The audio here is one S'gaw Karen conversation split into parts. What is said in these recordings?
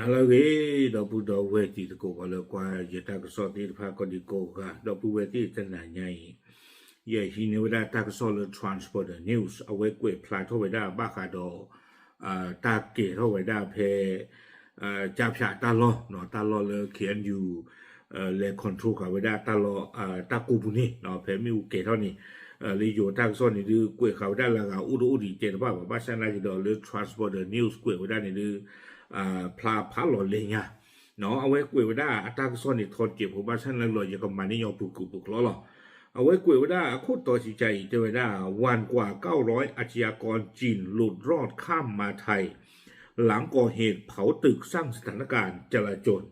ဟါလၢအဂ့ၤ ဒီပုၢ်ဒီဝဲၢ်တံၤသကိး ပှၤလၢကွၢ်ယတၢ်ကစီၣ်သ့ၣ်တဖၣ်ကိးဒံကိးဂၤ ဒီပုၢ်ဝဲၢ်သ့ၣ်တနၤညါအံၤ ယဟံးန့ၢ်ဝဲဒၣ်တၢ်ကစီၣ်လၢ Transporter News အဝဲကွဲးဖျါထီၣ်ဝဲဒၣ်ဘၣ်ဃးဒီး တၢ်ကဲၤထီၣ်ဝဲဒၣ်ဖဲ ကၠါဖၠးတၢ်လီၢ် တၢ်လီၢ်လၢ K N U လဲၤ control ဃာ်ဝဲဒၣ်တၢ်လီၢ် တၢ်ကိးပူၤန့ၣ် ဖဲမ့ၣ်အူကဲၤထီၣ်န့ၣ် လၢယိၤတၢ်ကစီၣ်န့ၣ်ဒုး ကွဲးဃာ်ဝဲဒၣ်လၢအဂၤအိၣ်တအိၣ်ဒံးတဲတဘၣ်ဘၣ် ဘၣ်ဆၣ်သနာ်က့ဒီးလၢ Transporter News ကွဲးဝဲဒၣ်န့ၣ်ဒုး ဖျါဖးလီၤလဲညါ အဝဲကွဲးဝဲဒၣ်အတၢ်ကစီၣ်န့ၣ်ထီတစဲးဖိ ဘၣ်ဆၣ်သနာ်က့ဒီး ယကမၤန့ၢ်ညီပူၤကုာ်ပူၤကျီလီၤ. အဝဲကွဲးဝဲဒၣ်အခိၣ်တီဆံးဆါအံၤ တဲဝဲဒၣ် วันกว่าเก้าร้อยอาชญากรจีนหลุดรอดข้ามมาไทย หลังก่อเหตุเผาตึกสร้างสถานการณ์จลาจล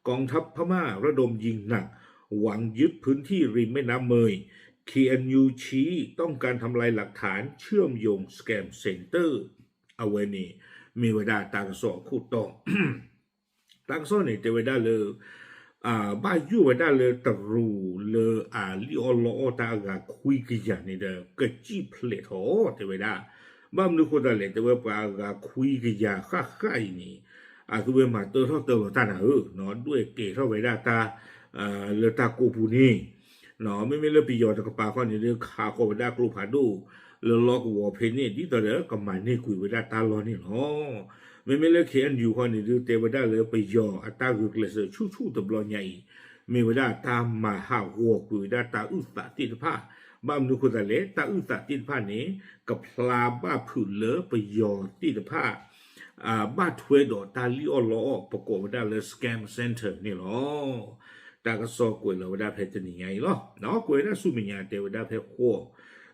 กองทัพพม่าระดมยิงหนัก หวังยึดพื้นที่ริมแม่น้ำเมย เค เอ็น ยู ชี้ต้องการทำลายหลักฐานเชื่อมโยง scam center အဝဲန့ၣ် မ့ၢ်ဝဲဒၣ်တၢ်ကစီၣ်အခိၣ်တီ တၢ်ကစီၣ်န့ၣ်တဲဝဲဒၣ်လၢ ဘၣ်ယိၣ်ဝဲဒၣ်လၢတရူးလၢအလံၣ်အီၣ်လီအီၣ်တၢ်အဂၤခွံကယၤန့ၣ်ဒီး ကစံၣ်ဖျဲးထီၣ် တဲဝဲဒၣ် ဘၣ်မနုၤဃိသတးလဲၣ် တဲဝဲပှၤအဂၤခွံကယၤဃၣ်ဃၣ်အံၤန့ၣ် အသုဝဲမၤတၢထီၣ်တၢလီၤတၢ်နၤဧၢ ဒွဲၣ်ကဲၤထီၣ်ဝဲဒၣ်တၢ် လၢတၢ်ကိးပူၤန့ၣ် မ့မ့ၢ်လၢပယီၤတကပၤဃီန့ၣ်ဒုး ခးဃီၤဝဲဒၣ်ကျိဖးဒိၣ် လၢလီၢ်ကဝီၤဖဲန့ၣ် ဒ်သိးဒီးကမၤန့ၢ်ကွံာ်ဝဲဒၣ်တၢ်လီၢ်န့ၣ်လီၤ. မ့မ့ၢ်လၢ K N U ဃီန့ၣ်ဒုး တဲဝဲဒၣ်လၢပယီၤအတၢ်ဂုာ်ကျဲးစၢးဆူၣ်ဆူၣ်တဘျီညါအံၤ မ့ၢ်ဝဲဒၣ်တၢ်မၤဟးဂီၤကွံာ်ဝဲဒၣ်တၢ်အုၣ်သးသ့ၣ်တဖၣ် ဘၣ်မနုၤဃိသတးလဲၣ် တၢ်အုၣ်သးသ့ၣ်တဖၣ်န့ၣ် ကဖျါဘၣ်ဖုးလၢပယီၤသ့ၣ်တဖၣ် ဘၣ်ထွဲဒီးတၢ်လံၣ်အီၣ်လီအီၣ် ပကိးဝဲဒၣ်လၢ scam center န့ၣ်လီၤ. တၢ်ကစီၣ်ကွဲးလီၤဝဲဒၣ်ဖဲတနံၤညါအံၤလီၤ. ကွဲးဝဲဒၣ်ဆူမဲာ်ညါ တဲဝဲဒၣ်ဖဲဃိး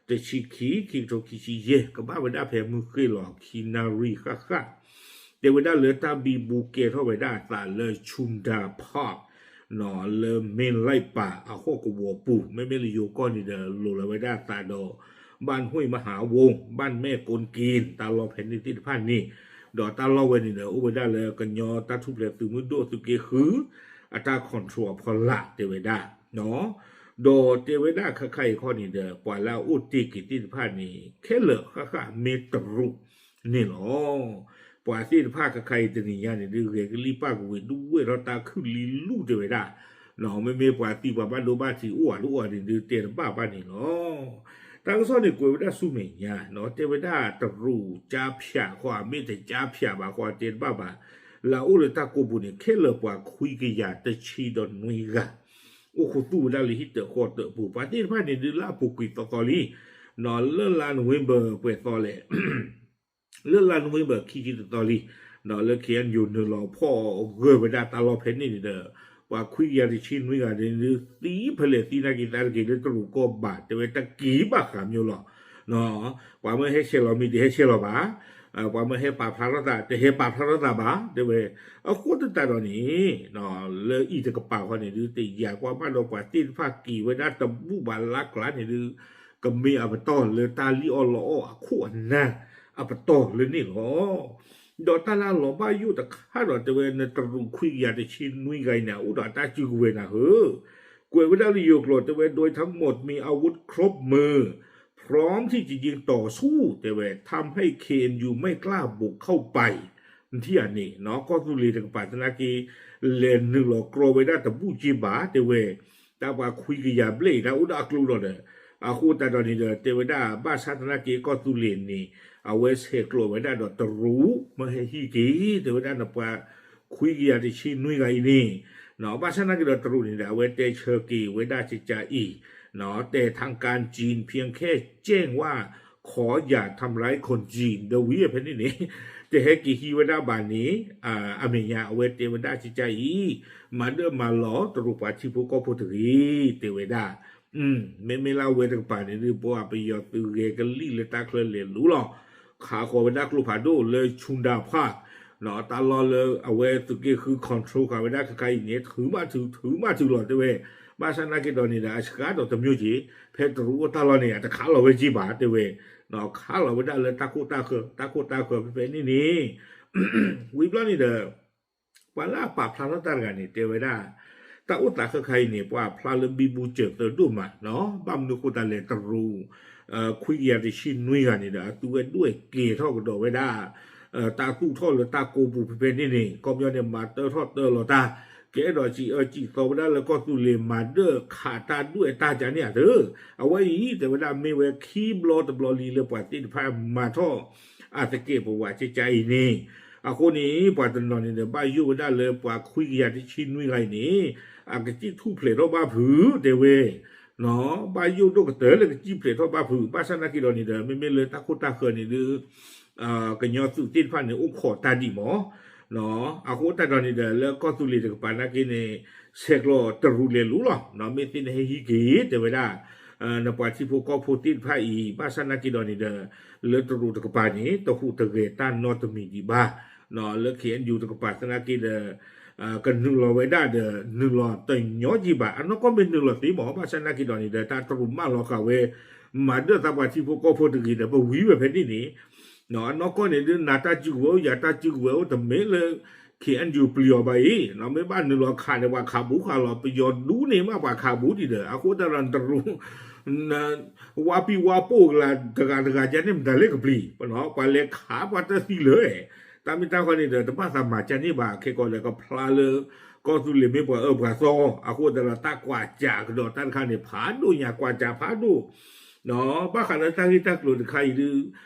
တဆံခံ ခံကထိခံဆံယဲၢ် ကဘၣ်ဝဲဒၣ်ဖဲမုၢ်ဃ့ၢ်လီၤခံနၣ်ရံၣ်ဃၣ်ဃၣ် တဲဝဲဒၣ်လၢတၢ်ဘံဘူကဲထီၣ်ဝဲဒၣ်အသးလၢ Chunda Park လၢ မ့ၢ်လၢပၢ်အဟီၣ်ကဝီၤပူၤ မ့မ့ၢ်လၢယိၤကီၢ်န့ၣ်ဒီး လိၤလီၤဝဲဒၣ်အသးဒီး บ้านห้วยมหาวง บ้านแม่กนเกณฑ์ တၢ်လီၢ်ဖဲန့ၣ်သ့ၣ်တဖၣ်န့ၣ် ဒီးတၢ်လီၢ်ဝဲန့ၣ်ဒီး အိၣ်ဝဲဒၣ်လၢကညီတၢ်ထူၣ်ဖျဲးသုးမုၢ်ဒိၣ်သုးက့ဃု အတၢ် control အဖီလာ်တဲဝဲဒၣ် ဒီးတဲဝဲဒၣ်ခါခါအံၤခီန့ၣ်ဒီး ပှၤလၢအအိၣ်တ့ၢ်က့ၤသ့ၣ်တဖၣ်န့ၣ် ခဲလၢာ်ဃၣ်ဃၣ်မ့ၢ်တရူးန့ၣ်လီၤ. ပှၤသ့ၣ်တဖၣ်ခါခါအံၤတနံၤညါန့ၣ်ဒုး ဂဲၤကလံၣ်ပၣ်ကဝံၤ ဒုးဝဲၢ်ထီၣ်တၢ်ခုၣ်လံလူၢ်တဲဝဲဒၣ် မ့မ့ၢ်ပှၤသံပှၤဘၣ်ဒိဘၣ်ထံးအိၣ်အတအိၣ်အန့ၣ်ဒုး တဲတဘၣ်ဘၣ်န့ၣ်လီၤ. တၢ်ကစီၣ်န့ၣ်ကွဲးဝဲဒၣ်ဆူမဲာ်ညါ တဲဝဲဒၣ်တရူးကၠါဖၠးဃီ မ့ၢ်တကၠါဖၠးဘၣ်ဃီတဲတဘၣ်ဘၣ် လၢအအိၣ်လၢတၢ်ကိးပူၤန့ၣ် ခဲလၢာ်ပှၤခွံကယၤတဆံဒီးနွံဂၤ အိၣ်ခူသူၣ်ဝဲဒၣ်လၢဟံၣ်တၢးဃီတၢးပူၤ ပှၤသ့ၣ်တဖၣ်န့ၣ်ဒုးလၢအပူၤကွံာ်သီသီလံ လၢလါနိၣ်ဝ့ဘၢၣ်ပှဲၤသီလဲၣ် လၢလါနိၣ်ဝ့ဘၢၣ်ခံဆံတသီလံ လၢ K N U နုာ်လီၤဖီၣ်ဂၢၢ်ဝဲဒၣ်တၢ်လီၢ်ဖဲန့ၣ်န့ၣ်ဒီး ပှၤခွံကယၤတဆံနွံဂၤန့ၣ်ဒုး သံဖဲလဲၣ်သံနာ်က့ၤသးတက့ၤလၢတရူးကီၢ်ဘၣ် တဲဝဲတက့ၤဘၣ်ဃးမျိၤလီၤ. ပှၤမ့ၢ်ဟဲဆဲးလီၤမံၤတဟဲဆဲးလီၤဘၣ် ပှၤမ့ၢ်ဟဲပာ်ဖျါထီၣ်သး တဟဲပာ်ဖျါထီၣ်သးဘၣ် တဲဝဲ အဃိသတးဒီးန့ၣ် လၢအံၤတကပၤဃီန့ၣ်ဒုး တယာ်ကွၢ်ဘၣ်ဒီးပှၤသ့ၣ်တဖၣ်က့ၤဝဲဒၣ်တဘူၣ်ဘၣ်လါကျါန့ၣ်ဒုး ကမ့ၢ်အပတီၢ်လၢတၢ်လံၣ်အီၣ်လီအီၣ်အခိၣ်အနၢ်အပတီၢ်လၢန့ၣ်လီၤ. ဒီးတၢ်လၢအလီၤဘၣ်ယိၣ်တခါဒီးတဲဝဲ နတရူးခွံကယၤတဆံနွံဂၤအံၤန့ၣ် အအိၣ်ဒီးအတၢ်စုကဝဲၤနၤဧၢ ကွဲးဝဲဒၣ်လၢယိၤကျိာ်တဲဝဲ โดยทั้งหมดมีอาวุธครบมือ พร้อมที่จะยิงต่อสู้ တဲဝဲ ทำให้ เค เอ็น ยู ไม่กล้าบุกเข้าไป ထံၣ်ဧါန့ၣ် ကီၢ်သူလ့ၤတကပၤသနာ်က့ လဲၤနုာ်လီၤကြီဝဲဒၣ်တဘူၣ်က့ဘၣ် တဲဝဲ တၢ်ပှၤခွံကယၤဘျဲၣ်အံၤ တၢ်အိၣ်ဒီးအကျိၤဒီးဒီး အဃိသတးဒီးန့ၣ်ဒီး တဲဝဲဒၣ်ဘၣ်ဆၣ်သနာ်က့ ကီၢ်သူလ့ၤန့ၣ် အဝဲဆဲးကျိးဝဲဒၣ်ဒီးတရူး မၢဟဲဟံးက့ၤ တဲဝဲဒၣ်နပှၤ ခွံကယၤတဆံနွံဂၤအံၤန့ၣ် ဘၣ်ဆၣ်သနာ်က့ဒီးတရူးန့ၣ်ဒီး အဝဲတဲဆၢက့ၤဝဲဒၣ်ကကးအံၤ แต่ทางการจีนเพียงแค่แจ้งว่า ขออย่าทำร้ายคนจีน ဒီးဝံၤဖဲန့ၣ်န့ၣ် တဟဲက့ၤဟံးဝဲဒၣ်ဘၣ်န့ၣ် အမဲာ်ညါအဝဲတဲဝဲဒၣ်ကကးအံၤ မၤဒၢၣ်မၤလီၤတရူးပှၤထံဖိကီၢ်ဖိတဂ့ၤ တဲဝဲဒၣ် မ့မ့ၢ်လၢအဝဲတကပၤန့ၣ်ဒုး ပှၤပယီၤသုးဂဲၤကလံၣ်လၢတၢ်ချၢလဲၤလူလီၤ ခးဃီၤဝဲဒၣ်ကျိဖးဒိၣ်လၢ Chunda Park တၢ်လီၢ်လၢအဝဲသုးက့ဃု control ဃာ်ဝဲဒၣ်ခဲခါအံၤန့ၣ် ထုးမးထုး ထုးမးထုးလီၤတဲဝဲ ဘၣ်ဆၣ်သနာ်က့ဒီးန့ၣ်ဒီး အစှၤဒီးတမျိၢ်က့ၤ ဖဲတရူးအိၣ်တၢ်လီၢ်န့ၣ် အတခးလီၤဝဲက့ဘၣ်တဲဝဲ ခးလီၤဝဲဒၣ်လၢတၢ်ခိၣ်တၢ်ဃၢၤ တၢ်ခိၣ်တၢ်ဃၢၤဖဲဖဲန့ၣ်န့ၣ် ဝံၤဘျီန့ၣ်ဒီး ပှၤလၢအပာ်ဖျါထီၣ်တၢ်တဂၤန့ၣ် တဲဝဲဒၣ် တၢ်အိၣ်သးခဲခါအံၤန့ၣ် ပှၤဖျါလၢဘံဘူစၢၤသၢဒိၣ်မး ဘၣ်မနုၤဃိသတးလဲၣ်တရူး ခွံကယၤတဆံနွံဂၤန့ၣ်ဒီး အသုဝဲဒွဲၣ်ကဲၤထီၣ်ကဒီးဝဲဒၣ် တၢ်သူၣ်ထီၣ်လၢတၢ်ကိးပူၤဖဲဖဲန့ၣ်န့ၣ် ကီၢ်ပယီၤန့ၣ် မၤတၢထီၣ်တၢလီၤတၢ် ကအဲၣ်ဒိးစံးအၢစံးသီဝဲဒၣ်လၢကီၢ်သူလ့ၤမၤဒၢၣ်ခးတၢ်ဒွဲၣ်တၢ်ကန့ၣ်ဧါတၢ်, အဝဲအံၤ တဲဝဲဒၣ်မ့ၢ်ဝဲခံဘျီတဘျီလံလၢပှၤသ့ၣ်တဖၣ်မၤထီၣ် အသကဲးပဝးကကအံၤန့ၣ်, အဃိန့ၣ် ပှၤတနီၤန့ၣ်ဒီး ဘၣ်ယိၣ်ဝဲဒၣ်လၢပှၤခွံကယၤတဆံနွံဂၤအံၤန့ၣ် အကစံၣ်ထူၣ်ဖျဲးထီၣ်ဘၣ်ဖုးတဲဝဲ ဘၣ်ယိၣ်ဒိၣ်ကတၢၢ်လၢကစံၣ်ဖျဲးထီၣ်ဘၣ်ဖုး ဘၣ်ဆၣ်သနာ်က့ဒီးန့ၣ်ဒီး မ့မ့ၢ်လၢတၢ်ခိၣ်တၢ်ဃၢၤန့ၣ်ဒုး ကညီသုးသ့ၣ်တဖၣ်န့ၣ် အိၣ်ခိးတၢ်ဒံးမး, အဃိသတးဒီးန့ၣ်ဒီး လၢကီၢ်သူလ့ၤတကပၤသနာ်က့န့ၣ် ဆဲးကျိးတရူးလဲၤလူၤလီၤ, မ့ၢ်သ့ၣ်န့ၣ်ဟဲဟံးက့ၤ တဲဝဲဒၣ် နပှၤထံဖိကီၢ်ဖိသ့ၣ်တဖၣ်အံၤ ဘၣ်ဆၣ်သနာ်က့ဒီးန့ၣ်ဒီး လၢတရူးတကပၤန့ၣ် တဟူးတဂဲၤတၢ်နီတမံၤဒံးဘၣ်, လၢ ခ့ၣ်အဲၣ်ယူၣ် တကပၤသနာ်က့ဒီး ကနုာ်လီၤဝဲဒၣ်ဒီး နုာ်လီၤတညီက့ဘၣ်, အနီၢ်ကီၢ်မ့ၢ်နုာ်လီၤသ့မး ဘၣ်ဆၣ်သနာ်က့ဒီးန့ၣ်ဒီး တၢ်တရူးမၢလီၤဃာ်ဝဲ မၤဒၢၣ်သးပှၤထံဖိကီၢ်ဖိတဂ့ၤဒီး ပဝံၤဝဲဖဲန့ၣ်န့ၣ် အနီၢ်ကီၢ်န့ၣ်ဒုး နၤတၢ်စုကဝဲၤအိၣ် ယၤတၢ်စုကဝဲၤအိၣ် တမ့ၢ်လၢ ခ့ၣ်အဲၣ်ယူၣ် ပျံၤအီၤဘၣ်အံၤ, မ့ၢ်ဘၣ်နုာ်လီၤခးန့ၣ် ပှၤခးဘူးခးလီၤ ပယီၤဒူန့ၣ်မး ပှၤခးဘူးဒံးဒီး အဃိသတးဒီးတရူး ဝါပံဝါပိၢ်ကလၤတဂၤတဂၤကန့ၣ် မတၤလဲၣ်ကပျံၤ, ပှၤလဲၤခးပှၤတသံလၢာ်, တၢ်မ့ၢ်တၢ်ဃီန့ၣ်ဒီး တဘၣ်သးမၤကန့ၣ်ဘၣ် ခဲကီးဒီးကဖျါလၢ ကီၢ်သူလ့ၤမ့ၢ်ပှၤအၢပှၤသီ, အဃိသတးဒီးတၢ်ကွၢ်စးကဒီးတၢ်တခါန့ၣ် ဖးဒိၣ်ညါ ကွၢ်စးဖးဒိၣ် ဘၣ်ဃးလၢတၢ်ဂ့ၢ်တၢ်ကျိၤတခါအံၤဒုး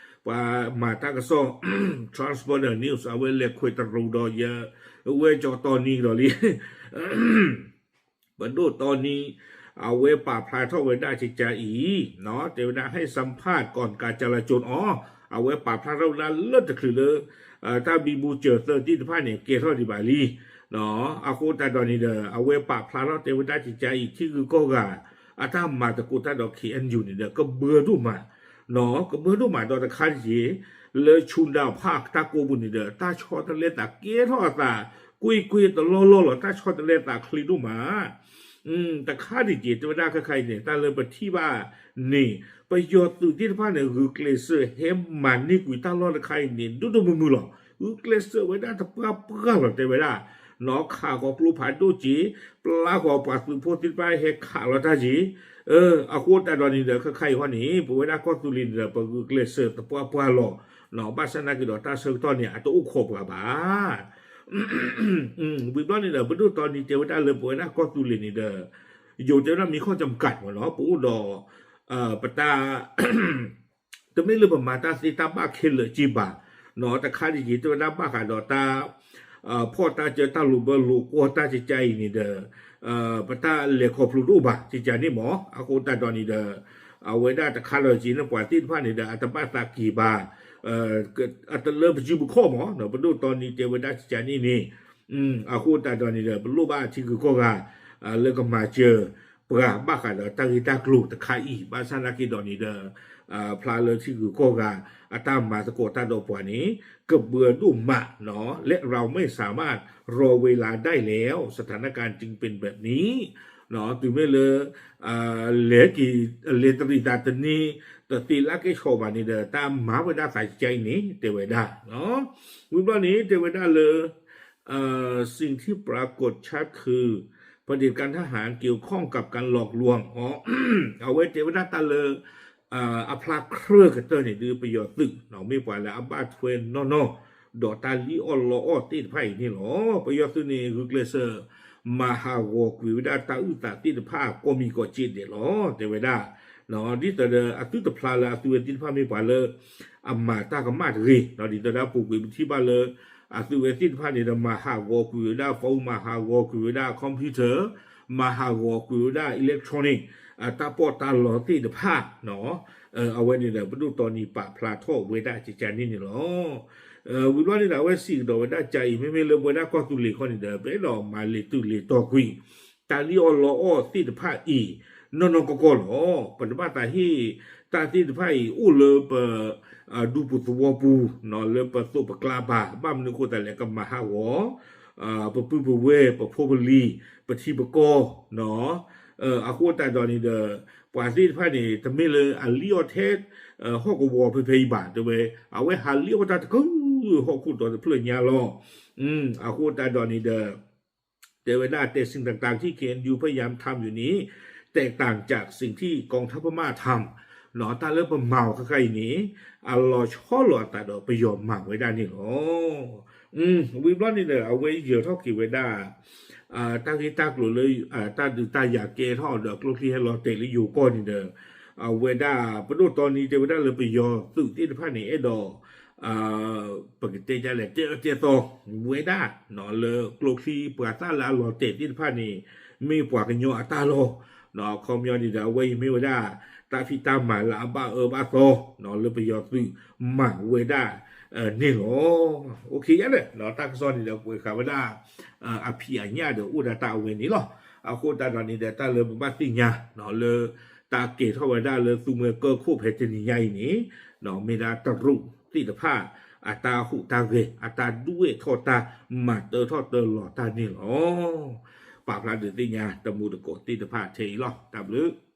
ပှၤမၤတၢ်ကစီၣ် Transborder News အဝဲလဲၤခွဲးတရူးဒီးယ ဝဲကၠီတီနံကဒီးလံ ပဒိၣ်တီနံ အဝဲပာ်ဖျါထီၣ်ဝဲဒၣ်ကကအံၤ တဲဝဲဒၣ် ให้สัมภาษณ์ก่อนการจราจร အီၤ အဝဲပာ်ဖျါထီၣ်ဝဲဒၣ်လၢတချုးလၢ တၢ်ဘံဘူစၢၤသၢသ့ၣ်တဖၣ်န့ၣ် ကဲထီၣ်ဒံးဘၣ်လံ အဃိသတးဒီးန့ၣ်ဒီး အဝဲပာ်ဖျါထီၣ်တဲဝဲဒၣ်ကကအံၤ ထံဂုၤကီၢ်ဂၤ အတၢ်မၤသကိးတၢ်ဒီး ခ့ၣ်အဲၣ်ယူၣ် န့ၣ်ဒီး ကဘၢဒိၣ်မး ကဘၢဒိၣ်မးဒီးတခါတက့ၢ် လၢဆူဒၤဖၣ်တၢ်ကိးပူၤန့ၣ်ဒီး တၢ်ဆီတလဲသးကဲထီၣ်အသး ကွ့ၢ်ကွ့ၢ်တလီၢ်လီၢ်လီၤ တၢ်ဆီတလဲသးချ့ဒိၣ်မး တခါတက့ၢ် တဲဝဲဒၣ်ခဲခါအံၤန့ၣ် တၢ်လၢပထံၣ်ဘၣ်န့ၣ် ပယီၤသုးသ့ၣ်တဖၣ်န့ၣ် ဂုာ်ကျဲးစၢးဟဲမၤန့ၢ်ကွံာ်တၢ်လီၢ်တခါအံၤန့ၣ် ဒိၣ်ဒိၣ်မုၢ်မုၢ်လီၤ. ဂုာ်ကျဲးစၢးဝဲဒၣ်တပှၢ်ပှၢ်လီၤ တဲဝဲဒၣ် နီၢ်ခးကီၤကျိဖးဒိၣ်က့ၤ ပျၢ်ဃီၤပှၤသုးဖိသ့ၣ်တဖၣ်ဟဲခးလီၤတၢ်က့ၤ အဃိသတးဒီးန့ၣ်ဒီး ခဲခါအံၤဟီန့ၣ် ပဝဲဒၣ်ကီၢ်သူလ့ၤန့ၣ်ဒီး ပဂုာ်ကျဲးစၢးသပှၢ်ပှၢ်လီၤ. ဘၣ်ဆၣ်သနာ်က့ဒီးတၢ်ဆၢကတီၢ်န့ၣ် အတအိၣ်ခိးပှၤဘၣ်. ဝံၤဘျီန့ၣ်ဒီး ပဒိၣ်တီနံတဲဝဲဒၣ်လၢပဝဲဒၣ်ကီၢ်သူလ့ၤန့ၣ်ဒီး ယိၤတဲဝဲဒၣ်မ့ၢ်ခီၣ်ကၠီမကးမ့ၢ်နီၤ ပအိၣ်ဒီး ပတၢ် တမ့ၢ်လၢပမၤတၢ်သ့တၢ်ဘၣ်ခဲလၢာ်က့ဘၣ်, တခါတက့ၢ် တဲဝဲဒၣ်ဘၣ်ဃးဒီးတၢ် ဖီၣ်တၢ်ကၢတၢ်လိာ်ဘၢလိာ်ကွီၢ်တၢ်ကကါအံၤန့ၣ်ဒီး ပတၢ်လဲၤခီဖျိတအိၣ်ဘၣ် ကကါန့ၣ်မ့ၢ် အဃိသတးဒီးန့ၣ်ဒီး အဝဲဒၣ်တခါဒီးက့ၤန့ၣ် ပှၤသ့ၣ်တဖၣ်န့ၣ်ဒီး အတဘၣ်သးက့ၤဘၣ် အတလၢပစုပခီၣ်မ့ၢ် ပဒိၣ်တီနံတဲဝဲဒၣ်ကကါန့ၣ်န့ၣ် အဃိသတးဒီးန့ၣ်ဒီး ပလိၣ်ဘၣ်ထံဂုၤကီၢ်ဂၤ လၢကမၤစၢၤပှၤဘၣ်ဃးဒီးတၢ်ဂ့ၢ်တၢ်ကျိၤတခါအံၤ ဘၣ်ဆၣ်သနာ်က့ဒီးန့ၣ်ဒီး ဖျါလၢထံဂုၤကီၢ်ဂၤ အတၢ်မၤသကိးတၢ်ဒီးပှၤန့ၣ် ကဘၢဒိၣ်မး และเราไม่สามารถรอเวลาได้แล้ว สถานการณ์จึงเป็นแบบนี้ တုၤမ့ၢ်လၢ လဲၤက့ၤ လဲၤတရံးသးတန့ၢ် တသ့လၢကဲၣ်ဆိးဘၣ်န့ၣ်ဒီး တၢ်မၤဝဲဒၣ်သးကကါအံၤန့ၣ် တဲဝဲဒၣ် ဝံၤဘျီန့ၣ် တဲဝဲဒၣ်လၢ สิ่งที่ปรากฏชัดคือ เผด็จการทหารเกี่ยวข้องกับการหลอกลวง အဝဲတဲဝဲဒၣ်တၢ်လၢ အဖျါခြဲကတၢၢ်န့ၣ်ဒုး ပယီၤသုး မ့ၢ်ပှၤလၢအဘၣ်ထွဲနီၢ်နီၢ် ဒီးတၢ်လံၣ်အီၣ်လီအီၣ်သ့ၣ်တဖၣ်အံၤန့ၣ်လီၤ. ပယီၤသုးန့ၣ် ဂုာ်ကျဲးစၢး မၤဟးဂီၤကွံာ်ဝဲဒၣ်တၢ်အုၣ်သးသ့ၣ်တဖၣ် ကိးမံၤကိးက့ဒဲးလီၤ တဲဝဲဒၣ် ဒ်သိးဒီးအသုတဖျါလၢအသုဝဲသ့ၣ်တဖၣ်မ့ၢ်ပှၤလၢ အမၤတၢ်ကမၣ်တဂ့ၤ ဒ်သိးဒီးပူၤကွံာ်ပထံၣ်ဘၣ်လၢ အသုဝဲသ့ၣ်တဖၣ်န့ၣ်ဒီး မၤဟးဂီၤကွံာ်ဝဲဒၣ် phone မၤဟးဂီၤကွံာ်ဝဲဒၣ် computer မၤဟးဂီၤကွံာ်ဝဲဒၣ် electronic တၢ်ပီးတၢ်လီသ့ၣ်တဖၣ် အဝဲန့ၣ်ဒီး ပဒိၣ်တီနံပာ်ဖျါထီၣ်ဝဲဒၣ်ကကါန့ၣ်န့ၣ်လီၤ. ဝံၤဘျီန့ၣ်ဒီး အဝဲစံးကဒီးဝဲဒၣ်ကကါအံၤ မ့မ့ၢ်လၢပဝဲဒၣ်ကီၢ်သူလ့ၤခီန့ၣ်ဒီး ပအဲၣ်ဒိးမၤလဲၤတုၤလဲၤတီၤကွံာ် တၢ်လံၣ်အီၣ်လီအီၣ်သ့ၣ်တဖၣ်အံၤ နီၢ်နီၢ်ကီၢ်ကီၢ်လီၤ. ပတဘၣ်သးဟ့ၣ်တၢ်သ့ၣ်တဖၣ်အံၤ အိၣ်လၢပ ဒူပူၤသဝီပူၤ လၢပသိးပကျါဘၣ်. ဘၣ်မနုၤအဃိသတးလဲၣ် ကမၤဟးဂီၤ ပပုၢ်ပဝဲၢ် ပဖိပလံၤ ပထံပကီၢ် အဃိသတးဒီးန့ၣ်ဒီး ပှၤသ့ၣ်တဖၣ်န့ၣ် တမ့ၢ်လၢအလံၣ်အီၣ်ထဲ ဟီၣ်ကဝီၤဖဲဖဲအံၤဘၣ် တဲဝဲ အဝဲဟးလံၣ်အီၣ်တၢ်တကုၢ် ဟီၣ်ခိၣ်ဒီတဖျၢၣ်ညါလီၤ. အဃိသတးဒီးန့ၣ်ဒီး တဲဝဲဒၣ် แต่สิ่งต่างๆที่ เคเอ็นยู พยายามทำอยู่นี้ แตกต่างจากสิ่งที่กองทัพพม่าทำ တၢ်လၢပမၤအီၤဃၣ်ဃၣ်အံၤန့ၣ် အလီၤဆီလိာ်အသးဒီးပယီၤမၤဝဲဒၣ်န့ၣ်လီၤ. ဝံၤဘျီန့ၣ်ဒီး အဝဲယၢၤထီၣ်က့ၤဝဲဒၣ် တၢ်ဂ့ၢ်တၢ်ကျိၤလၢ တၢ်ဒုးတၢ်ယၤကဲထီၣ်ဒီးကျိချံဟဲလီၤတဲာ်လၢယိၤကီၢ်န့ၣ်ဒီး အဝဲဒၣ် ပဒိၣ်တီနံတဲဝဲဒၣ်လၢပယီၤသုးသ့ၣ်တဖၣ်န့ၣ် အဲၣ်ဒိး ပကတဲဒ်လဲၣ် တဲအၢတဲသီဝဲဒၣ် လၢကျိချံပှၤသၣ်လၢအလီၤတဲာ်သ့ၣ်တဖၣ်န့ၣ် မ့ၢ်ပှၤကညီအတၢ်လီၢ် အခီပညီန့ၣ်ဒီး အဝဲအံၤမ့ၢ်ဝဲဒၣ် တၢ်ဖံးတၢ်မၤလၢအဘၣ်အၢဘၣ်သီ လၢပယီၤသုးမၤဝဲဒၣ်န့ၣ်လီၤ. အိၣ်ခ့ယါဒီး တၢ်ကစီၣ်န့ၣ်ဒီး ပှဲၤဃာ်ဝဲဒၣ် အဖံးအညၣ်ဒီးအိၣ်ဒၣ်တၢ်အဝဲန့ၣ်လီၤ. အဃိသတးဒီးန့ၣ်ဒီး တၢ်လၢပဘၣ်သ့ၣ်ညါ လၢ တၢ်ကဲၤထီၣ်ဝဲဒၣ်လၢသူမွဲကၢၢ်ခိၣ်ဖဲတနံၤညါအံၤန့ၣ် မ့ၢ်ဒၣ်တရူးသ့ၣ်တဖၣ် အတၢ်ဟူးတၢ်ဂဲၤ အတၢ်ဒွဲၣ်ထီၣ်တၢ် မၤတၢထီၣ်တၢလီၤတၢ်န့ၣ်လီၤ. ပာ်ဖျါဒုးသ့ၣ်ညါတမူတကိးသ့ၣ်တဖၣ်ထဲအံၤလီၤ. တၢ်ဘျုး